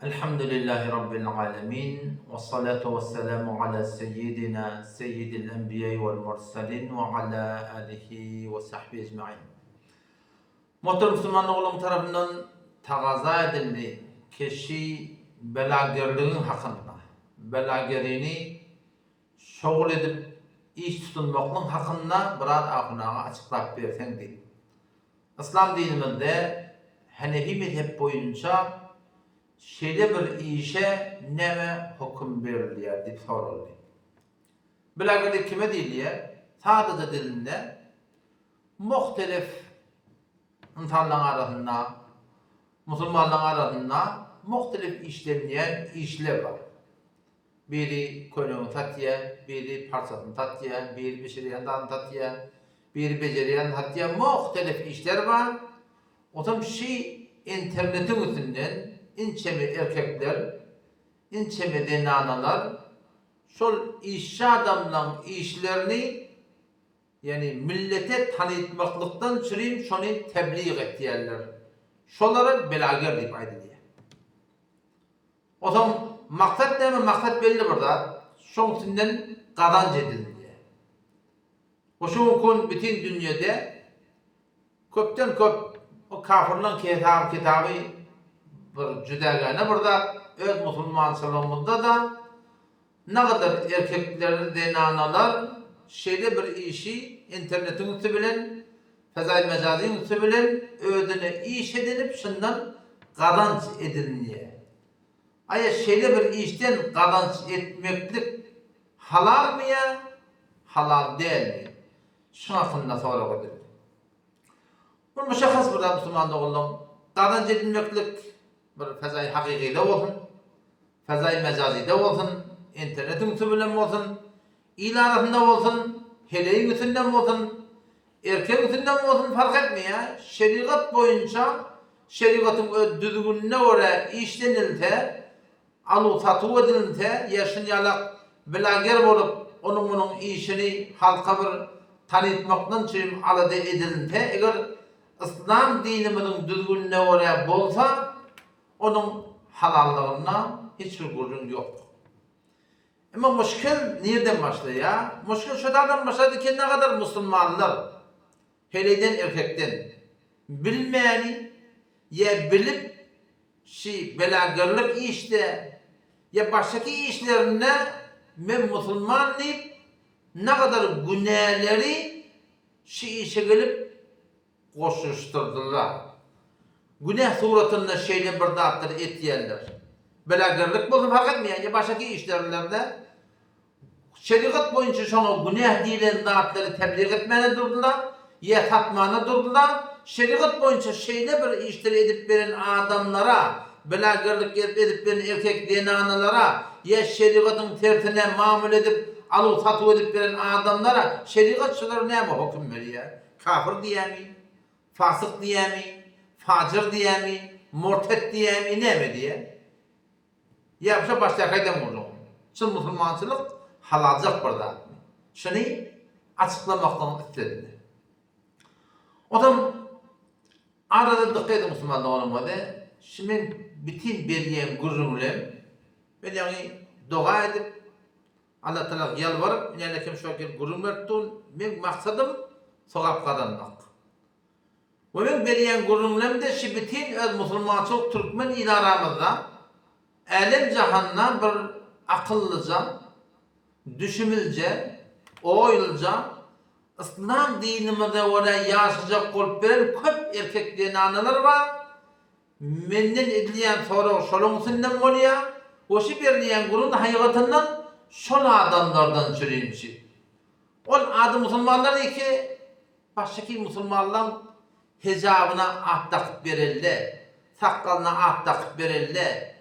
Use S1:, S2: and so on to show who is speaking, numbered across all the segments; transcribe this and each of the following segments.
S1: Elhamdülillahi Rabbil alemin, wessalatu wesselamu ala seyyidina seyyidil enbiýai wel murselin we ala alihi we sahbihi ecmain. Muhterem musulman doganlarymyz tarapyndan tagaza edildi keşi belagerligiň hakynda, belagerini şogul edip iş tutunmaklygyň hakynda biraz Ahun aga açyklap berseň diýip. Yslam dinimizde Henefi mezhep boýunça şeýle bir işe näme höküm berilýär diýip soraldy. Bilagede kime diýilýär? Sadaja dilinde muhtelif ynsanlaryň arasynda, musulmanlaryň arasynda muhtelif işlenýän işler bar. Biri köýnegini satýar, biri parçasyny satýar, biri bişirýän zadyny satýar, biri bejerýänini satýar. Muhtelif işler bar. Otam şi internetiň üstünden inçeme erkekler, inçeme zenanalar şol işçi adamlaň işlerini ýagny millete tanytmaklykdan çürim şony teblig etýärler. Şolara belager diýip aýdylýar. Onsoň maksat näme? Maksat belli bir zat. Şoň üstünden gazanç edilýär. We şu günki gün bütin dünýede köpden köp o kafyrlaň hesaby kitaby bir jüdägäne bir zat. Öz musulmançylygymyzda-da nagadar erkekler, zenanalar şeýle bir işi internetiň üsti bilen, fezaý mejazyň üsti bilen özüne iş edinip şundan gazanç edinýär. Aýa şeýle bir işden gazanç etmeklik halalmy ýa halal dälmi? Şuň hakynda sorag edildi. Bir muşahhas bir zat musulman doganlaň gazanç edinmeklik bir fezaý hakykyda bolsun, fezaý mejazyda bolsun, internetiň üsti bilen bolsun, Il arasynda bolsun, heleýiň üstünden bolsun, erkegiň üstünden bolsun fark etmeýär, şerigat boýunça, şerigatyň öz düzgünine görä işlenilse, aluw-satuw edilse ýa şunýalak blager bolup onuň-munuň işini halka bir tanytmakdan üçin alada edilse, eger yslam dinimiziň düzgünine görä bolsa, onuň halallygynda hiç bir gürrüň ýok. Emma muşkil nirden başlaýar? Muşkil şo taýdan başlady ki, nagadar musulmanlar heleýden erkekden bilmäni ýa bilip şi belagerlik işde ýa başgaky işlerinde men musulman diýip nagadar günäleri şi işe gelip goşulyşdyrdylar. Günä suratynda şeýle bir zatlar etýärler. Belagerlik bolsa fark etmeýär, ýa başgaky işlerinde şerigat boýunça şoňa günä diýlen zatlary tebliğ etmäne durdular, ýa satmana durdular. Şerigat boýunça şeýle bir işleri edip beren adamlara, belagerlik edip beren erkek zenanalara, ýa şerigatyň tersine mamül edip, aluw-satuw edip beren adamlara şerigat şolara näme höküm berýär? Kafir diýýämi, fasyk diýýämi, fajyr diýýämi, murtet diýýämi, näme diýýä? Ýa şo başdaky aýdan gürrüňim. Çyn musulmançylyk halaljak bir zatmy? Şuny açyklamaklygyny isledim. Onsoň arada dykgat ediň musulman doganlarym, şu men bitin berýän gürrüňlem, men ýaňy doga edip, Allatagala ýalbaryp, ine kim şo gelip gürrüň berip dur, meň maksadym sogap gazanmak. We meň berýän gürrüňlerim-de şi bitin öz musulmançylyk türkmen il aramyzda, älem jahanda bir akyllyja, düşümlije, oýlyja, yslam dinimize görä ýaşajak bolup beren köp erkek zenanalar bar, Menden edilýän sorag şolaň üstünden bolýar, goşy berilýän gürrüň haýygatyndan şol adamlardan çürimçi. Ol ady musulmanlar iki, başgaky musulmanlaň hejabyna at dakyp berelde, sakgalyna at dakyp berelde,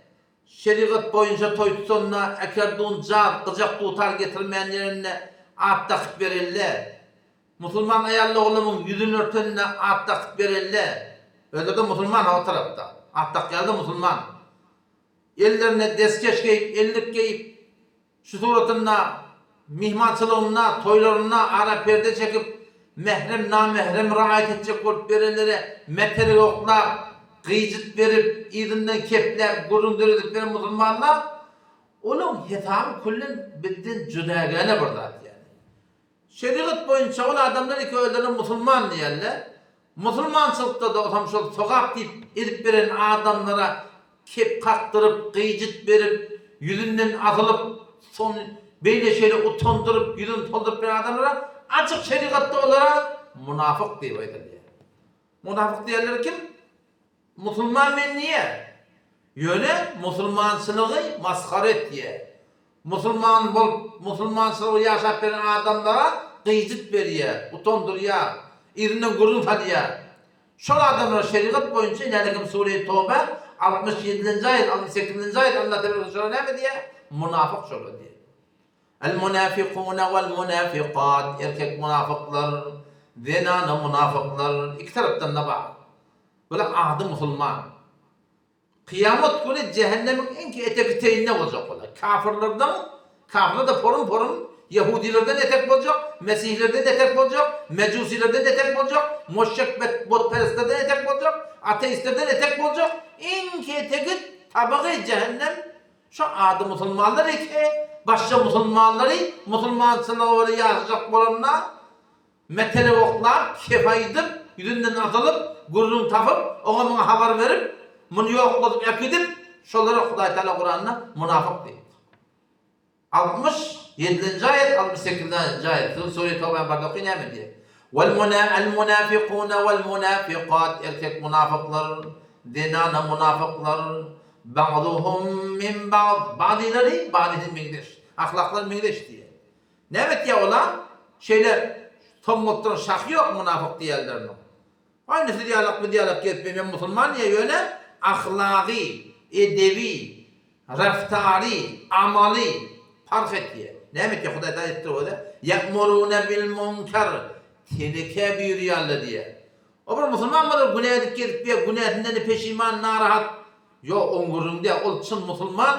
S1: şerigat boýunça toý tutanda äkerdun jaz, gyjak dutar getirmän ýerinde at dakyp berelde, Musulman aýal-oglanymyň ýüzüni örtenine at dakyp berelde. Özleri-de musulman o tarapda. At dakýarlar-da musulman. Ellerine deskeş geýip, ellik geýip, şu suratynda myhmançylygynda, toýlarynda ara perde çekip, mährem, namährem raýat etjek bolup berenlere metelik oklap, gyjyt berip, yzyndan kepläp, gürrüň döredip beren musulmanlar, olaň hesaby küllen bizden judagäne bir zat ýaly. Şerigat boýunça ol adamlar iki özlerine musulman diýerler. Musulmançylykda-da otam şol sogap diýip edip beren adamlara kep kakdyryp, gyjyt berip, ýüzünden asylyp, son beýle-şeýle utandyryp, ýüzüni tozduryp beren adamlara açyk şerigatda olara munafyk diýip aýdylýar. Munafyk diýenleri kim? Musulman men diýýär. Ýöne musulmançylygy masgara etýär. Musulman bolup, musulmançylygy ýaşap beren adamlara gyjyt berýär, utandyrýar, yzyndan gürrüň salýar. Şol adamlara şerigat boýunça ine-ine Sure-i Tobe 67-nji aýat, 68-nji aýat Allah tebaraka şolara näme diýýär? Munafyk şolar diýýär. El-munafikune wal-munafikat, erkek munafyklar, zenana munafyklar, iki tarapdan-da bar. Bular ady musulman. Kyýamat güni jähennemiň iňki eteki-teýinde boljak bular. Kafyrlardan, kafyrlar-da porum-porum, ýehudilerden etek boljak, mesihlerden etek boljak, mejusilerden etek boljak, moşşek butperestlerden etek boljak, ateistlerden etek boljak, iňki etegi tabygy jähennem Şu ady musulmanlar eke, başga musulmanlary musulmançylyga görä ýaşajak bolanda metele oklap, kef aýdyp, ýüzünden asylyp, gürrüň tapyp, oňa-muňa habar berip, muny ýokladyp äkidip, şolara Hudaý Taala Kuranda munafyk diýipdir. 67-nji aýat, 68-nji aýat, Sure Tawbäni barda oky näme diýýär? Wal al munafikune wal munafikat erkek munafyklar, zenana munafyklar, Ba'duhum min ba'd, ba'dylary ba'dysyna meňzeş, ahlaklary meňzeş diýýär. Näme etýär olar? Şeýle sommatdan şahy ýok mynafyk diýýänleriniň. Aýny siz ýalak biz ýalak gezip men musulman diýýär ýöne ahlagy, edebi, raftary, amaly parh etýär. Näme etýär Hudaý taala aýdypdyr özi, Ýa'muruna bil munkar, telekä buýurýarlar diýýär. O bir musulman bolar günä edip gezip ýör günäsinden-de peşiman narahat ýok oň gürrüňi däl ol çyn musulman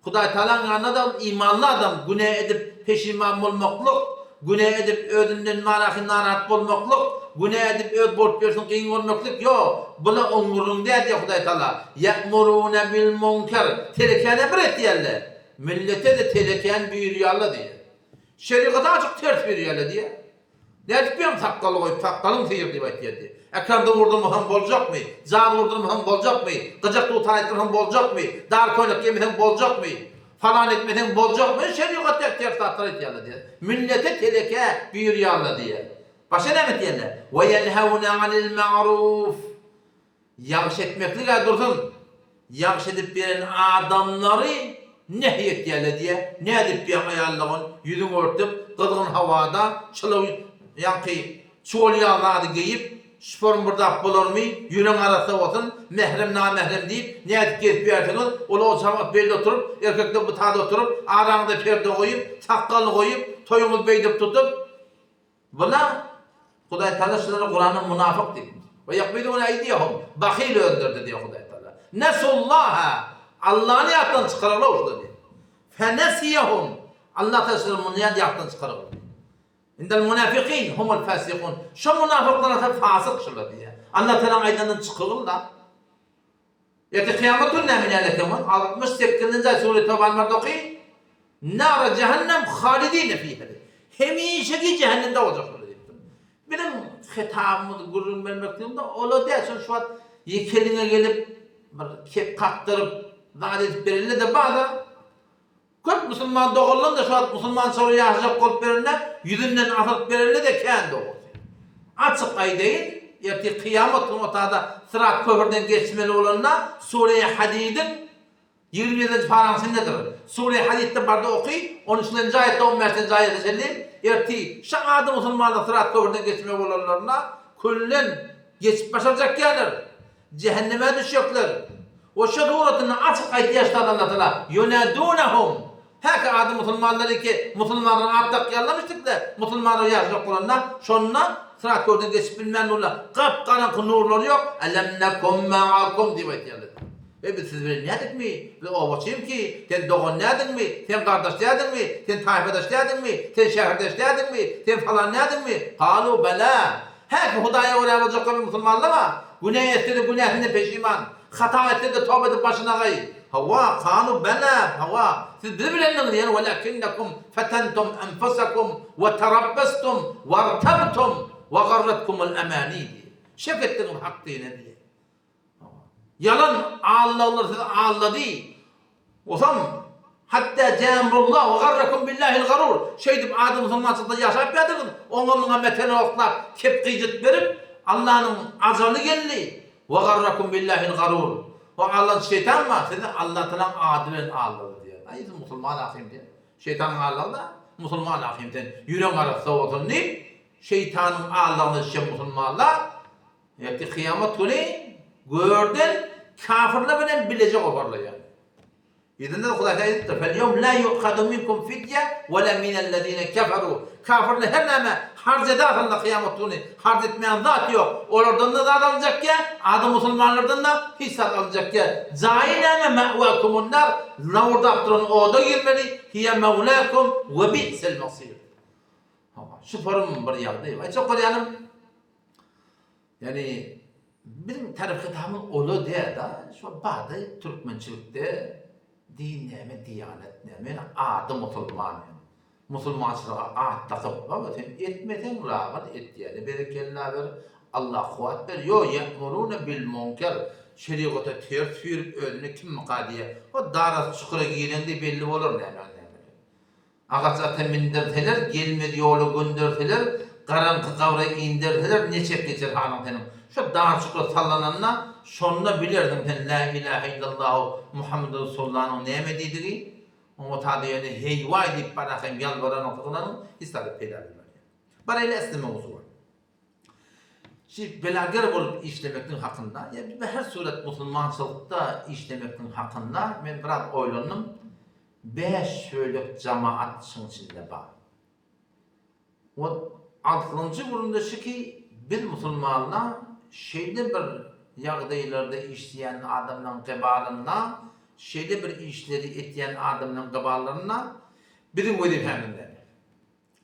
S1: Hudaý Tagalaň ýanynda-da ol imanly adam günä edip peşiman bolmaklyk günä edip özünden narahy narahat bolmaklyk günä edip öz bolup ýörsüň kyn görmeklik ýok bula oň gürrüňi däl diýýär Hudaý Tagala ýa'muruna bil munker telekäni bir etýärler millete-de telekäni buýurýarlar diýýär şerigata açyk ters buýurýarlar diýýär. Nädip ýaňy sakgaly goýup, sakgalyň syýr diýip aýtýardy. Ekranda urdurmasaň boljakmy? Jaz urdurmasaň boljakmy? Gyjak dutar aýtdyrmasaň boljakmy? Dar köýnek geýmeseň boljakmy? Falan etmeseň boljakmy? Şerigat däl ters zatlar aýtýarlar diýýär. Millete telekä buýurýarlar diýýär. Başga näme etýärler? Ve ýenhewne anil ma'ruf. Ýagşy etmeklig-ä dursun, ýagşy edip beren adamlary nehy etýärler diýýär. Nädip diýýär aýallagan ýüzüňi örtüp, gyzgyn hawada çylyk ýaňky çuwal ýaly zady geýip, şporn bir zat bolarmy, ýüregiň arassa bolsun, mährem namährem diýip, nädip gezip ýörsiňiz, ol oçamak beýle oturyp, erkekler bu tada oturyp, araňyza perde goýup, sakgal goýup, toýuňyzy beýdip tutup, Bula Hudaý Tagala şulara Kuranda munafyk diýipdir. We ýakbidune eýdiýehum, bahyl özleride diýýär Hudaý Tagala. Nesullaha, Allany ýatdan çykararlar şular diýýär. Fenesiyehum, Allah Tagala şulary muny ýatdan çykararlar diýýär. Indel munafikin humul fasikun. Şo munafyklar asa fasyk şular diýýär. Allah Tagalaň aýdanyndan çykygyl-da. Erte kyýamat gün näme näletem ol? 68-nji aýat sure Tawbany barda oky. Nara jehennem halidine fiha. Hemişeki jehennemde boljaklar diýipdir. Biziň hitabymyz gürrüň bermekligimde ola däl. Şol şu wagt ýekeliňe gelip bir kep kakdyryp zat edip berende-de bar-da. Köp musulman doganlaň-da şu wagt musulmançaly ýaşajak bolup berende, ýüzünden asylyp berende-de kän dogrusy. Açyk aýdaýyn, ertir kyýamat güni otada Syrat köprüden geçmeli bolanda Sure-i Hadidiň 27-nji paraň içindedir. Sure-i Hadidde barda oky, on üçlenji aýatdan on bäşlenji aýata çenli ertir şa ady musulmanlar Syrat köprüden geçmeli bolanlarynda küllen geçip başarjak däldir. Jähenneme düşjekler. We şo suratynda açyk aýtýar ştat Allah Taala, Ýunadunahum, Häki ady musulmanlar iki musulmanlar at dakýarlarmyşdikle, musulmanlar ýaşajak bolanda, şonda Syrat köprüden geçip bilmän durlar. Gap-garaňky nurlary ýok, Elem nekum ma'akum diýip aýtýarlar. Eý biz siz bilen nädikmi? Biz obaçym ki, sen dogan nädiňmi? Sen gardaş nädiňmi? Sen taýpadaş nädiňmi? Sen şäherdeş nädiňmi? Sen falan nädiňmi? Kalu bela. Häki Hudaýa görä boljaklar musulmanlar-a. Günä etse-de günäsinden peşiman. Hata etse-de toba edip başyny agaý. Hawa, kalu bela, hawa, siz bizi bilendiňiz, ýöne welakinnekum fetentum enfusakum we terabbastum wertabtum we garratkumul emani diýýär. Şek etdiňiz hak dine diýýär. Ýalan allaglar sizi aldady. Osam, Hatda jämrullah we garrakum billahil garur. Şeýdip ady musulmançylykda ýaşap ýadyňyz, oňa-muňa metel oklap, kep gyjyt berip, Allanyň ajaly geldi. We garrakum billahil garur. O allan şeýtan bar, sizi Allatalaň ady bilen aldady diýýär. Aý, siz musulman ahym diýýär. Şeýtanyň allagy-da, musulman ahym sen, ýüregiň arassa bolsun diýip, şeýtanyň allagyna düşen musulmanlar, Ertir kyýamat güni görden kafirler bilen bileje goparlaýar. Yzynda Hudaý Taala aýdypdyr, Fel-ýewm la ýu'hadu minkum fidýe we la minellezine keferu. Kafirler her näme harç eder aslynda kyýamat güni harç etmeýän zat ýok. Olardan-da zat alynjak ýa, ady musulmanlardan-da hiç zat alynjak ýa. Jaýy näme ma'wakumun-nar, lowurdap duran oda girmeli, hiýe mawlakum we bi'sel masir. Hawa, şu forum bir ýagdaý. Aýtjak bolýanym, Ýagny biziň tarif-hitabymyz ola däl-de, şo bada türkmençilikde din näme, diýanet näme, ýöne ady musulman ýöne. Musulmançylyga at dakyp, baba sen etmeseň rahat etýäne berekella ber, Allah kuwwat ber, ýo ýe'murune bil munker, şerigata ters süýrüp özüne kimmika diýýä. O daras çukura gireňde belli bolar nämäň nämedigini. Agaç ata mindirseler, gelmez ýola gönderseler, garaňky gabra inderseler, neçek geçer halyň seniň? Şo dar çukura sallananda, şonda bilersiň sen Lä ilähe illallahu Muhammedur Resullanyň näme diýdigi, oňa tada ýöne heý-waý diýip barahym ýalbaranyň sygynanyň hiç zada peýda bermez. Baraýly esli mowzuga. Şu belager bolup işlemekligiň hakynda, ýa her surat musulmançylykda işlemekligiň hakynda men biraz oýlandym. Bäş bölek jamaat şyň içinde bar. Ot altynjy gürrüňde şu ki, biz musulmanlar şeýle bir ýagdaýlarda işleýän adamlaryň gybalynda, şeýle bir işleri etýän adamlaryň gyballarynda biziň wezipämiz näme?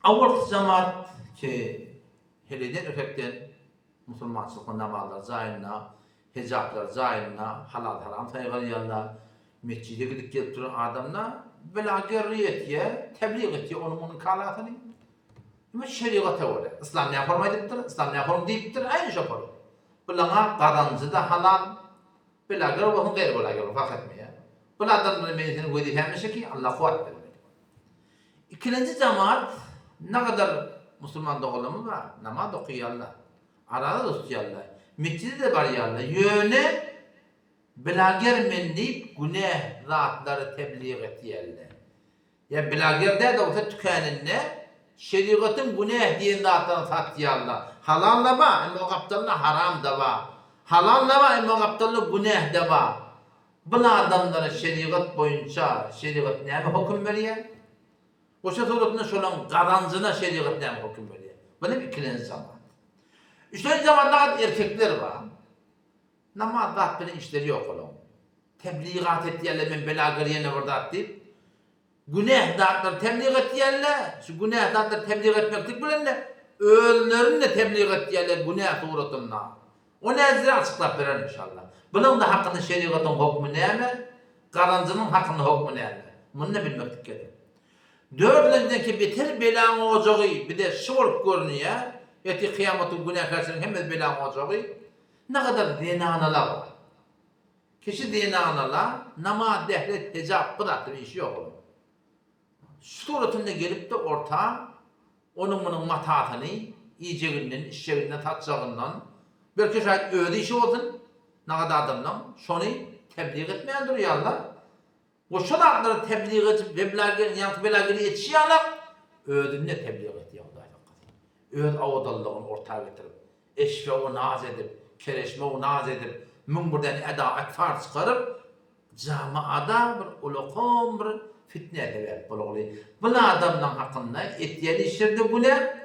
S1: Awalky jamaat ki heleýden ökekden musulmançylykda namazlar jaýynda, hejaplar jaýynda, halal-haram saýgarýarlar, metjide gidip gelip duran adamlar belagerlik etýär, teblig etýär onuň-munuň kalasyny. Emma şerigata görä, yslam näme forma aýdypdyr, yslam näme forma diýipdir, aýny şo forma. Bulaňa gazanjy-da halal, belager bolsun, gaýry belager bolsun fark etmeýär. Bul adam bilen meniň seniň wezipämiz şeki, Allah kuwwat bermeli. Ikilenji jamaat nagadar musulman doganlarymyz bar, namaz okaýarlar, araza tutýarlar, metjide-de barýarlar, ýöne bilager men diýip günä zatlary teblig etýärler. Ýa bilager däl-de bolsa tükäninde şerigatyň günä diýen zatlaryny satýarlar. Halal-da bar, emma o gapdalynda haram-da bar. Halal-da bar, emma o gapdalynda günäh-de bar. Bul adamlara şerigat boýunça şerigat näme höküm berýär? Goşa suratynda şolaň gazanjyna şerigat näme höküm berýär? Bu hem ikilenji jamaat. Üçlenji jamaat nagat erkekler bar. Namaz zat bilen işleri ýok olaň. Tebligat etýärler men bela girýän bir zat diýip. Günäh zatlary teblig etýärler. Şu günäh zatlary teblig etmeklik bilen-de özlerini-de teblig etýärler günäh suratynda. Ony häzir açyklap bererin inşallah. Bunuň-da hakynda şerigatyň hokmy näme? Gazanjynyň hakynda hokmy näme? Muny-da bilmeklik gerek. Dördülenjidenki beter belaň ojagy bize şu bolup görünýär, ertir kyýamatyň günäkärçiligiň hemmesi belaň ojagy. Nagadar zenanalar bar. Kişi zenanala namaz, dehret, hejap bu zatlar işi ýok onuň. Şu suratynda gelipdi orta onuň munuň matasyny iýjeginden, içjeginden, satjagyndan, belki şaýat öz işi bolsun, nagada adamlaň şony teblig etmän durýarlar. We şo zatlary teblig edip weblageri ýaňky belageri etişi ýalak özünde teblig etýär Hudaý saklasyn. Öz owadanlygyny orta getirip, eşwe-u naz edip, kereşme-u naz edip, 1001 däne eda-etfar çykaryp, jamaada bir ulakan bir fitnä sebäp bolagly. Bul adamlaň hakynda etýän işleri-de günä,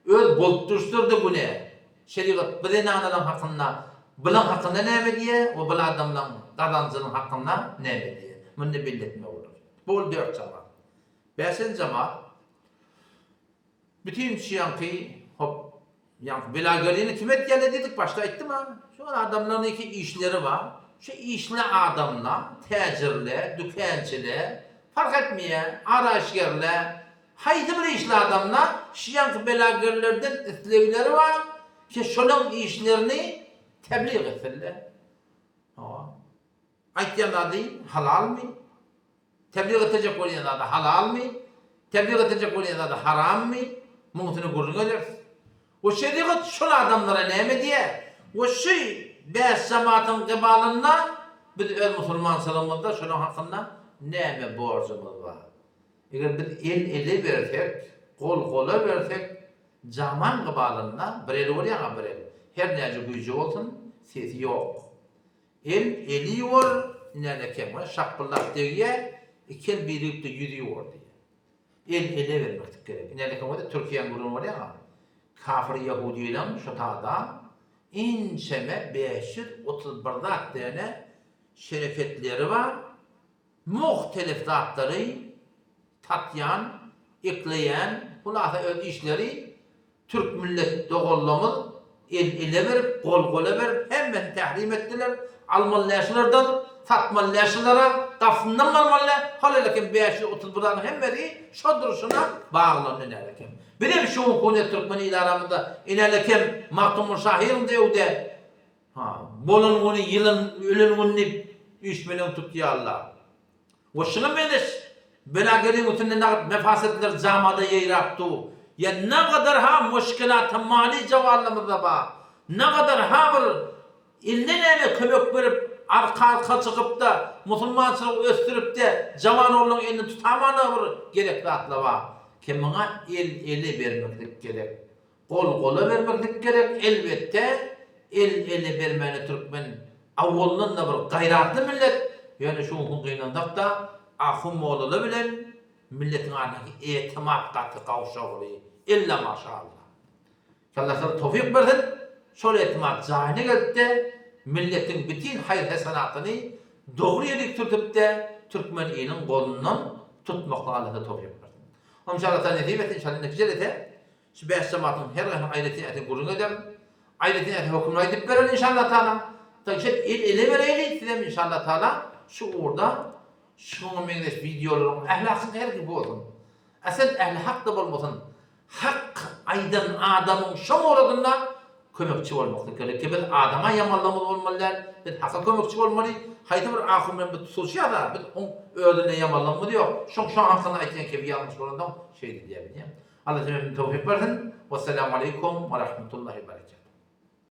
S1: Öz bolup duruşlary-da günä. Şerigat bu zenanalaň hakynda, bulaň hakynda näme diýýär we bul adamlaň gazanjynyň hakynda näme diýýär? Muny belli etmek bolar. Bu ol dört jemaat. Bäşinji jemaat, bütin şu ýaňky hop. Ýaňky belagerini kim etýärler diýdik, başda aýtdym-a. Şol adamlaryň iki işleri bar. Şu işli adamlar, täjirler, dükänçiler, fark etmeýär, araýyşgerler, haýsy bir işli adamlar şu ýaňky belagerlerden islegleri bar ki, şolaň işlerini tebliğ etsinler. Hawa. Aýtýan zady halalmy? Tebliğ etjek bolýan zady halalmy? Tebliğ etjek bolýan zady harammy? Muňusyny gürrüň ederis. We şerigat şol adamlara näme diýýär? We şu bäş jematyň gybalynda biz öz musulmançylygymyzda şolaň hakynda näme borjumyz bar? Eger biz el ele bersek, gol gola bersek, jamaň gybalynda bir el bolýar-a bir el. Her näce güýji bolsun, sesi ýok. El eli ýuwar, inäne kemine şapbyldap degýär, iki el birigip-de ýüzi ýuwar diýýär. El ele bermeklik gerek. Inäne kemine Türkiýäň gürrüňi bolýar-a. Kafir ýahudylaň şo tada inçeme 531 zat däne şereketleri bar, muhtelif zatlary satýan, ekleýän, hulasa öz işleri Türk millet doganlamyz el ele berip, gol gola berip hemmesini tährim etdiler, almaly nä şulardan, satmaly nä şulara, gapysyndan galmaly nä, hol elekem 531 zanyň hemmesi şo durşuna baglandy inälekem. Bizem şu günki güne türkmen il aramyzda inälekem Magtymguly şahyryň döwde ha bolan güni ýylan ölen güni diýip üýşmeleň tutýarlar. We şuňa meňzeş belageriň üstünde nagt mefasetler jamada ýaýrap dur. Ýa nagadar ha muşkilat maliý jawalymyzda bar. Nagadar ha bir ilde näme kömek berip arka-arka çykypda musulmançylygy ösdüripde jawan ogluň elini tutamana bir gerek zatlar bar. Ki muňa el ele bermeklik gerek. Gol gola bermeklik gerek elbetde el ele bermäne türkmen awalyndan-da bir gaýratly millet ýöne şu gün gynansakda ahun mollala bilen milletiň arasyndaky etimat gaty gawşagly ella maşallah Allah sana towfyk bersin şol etimat jaýyna gelipde milletiň bütin haýyr hesanatyny dogry ýerik sürtüpde türkmen iliniň golundan tutmaklyga Allah sana towfyk bersin. Inşallah Taala nesip etsin inşallah indiki jelese Şu bäş jematyň her haýsynyň aýratyn aýratyn gürrüň ederin. Aýratyn aýratyn hökümini aýdyp bererin inşallah taala. Şeýdip el ele bereýli, sizem inşallah taala şu ugurda şuňa meňzeş wideolaryň ähli hakyň her kim bolsun. Asal ähli hak-da bolmasyn. Hak aýdan adamyň şo moradynda kömekçi bolmaklyk gerek. Ki biz adama ýamanlygymyz bolmaly däl, biz haka kömekçi bolmaly. Haýsy bir ahun bilen biz tutuşýas-a, biz oň özüne ýamanlygymyz ýok. Şoň şoň hakynda aýtýan kebi ýalňyş bolansoň şeýle diýýär bilýäňmi. Allah hemmämize towfyk bersin. Wessalamu aleýkum we rahmetullahi we berekatuh.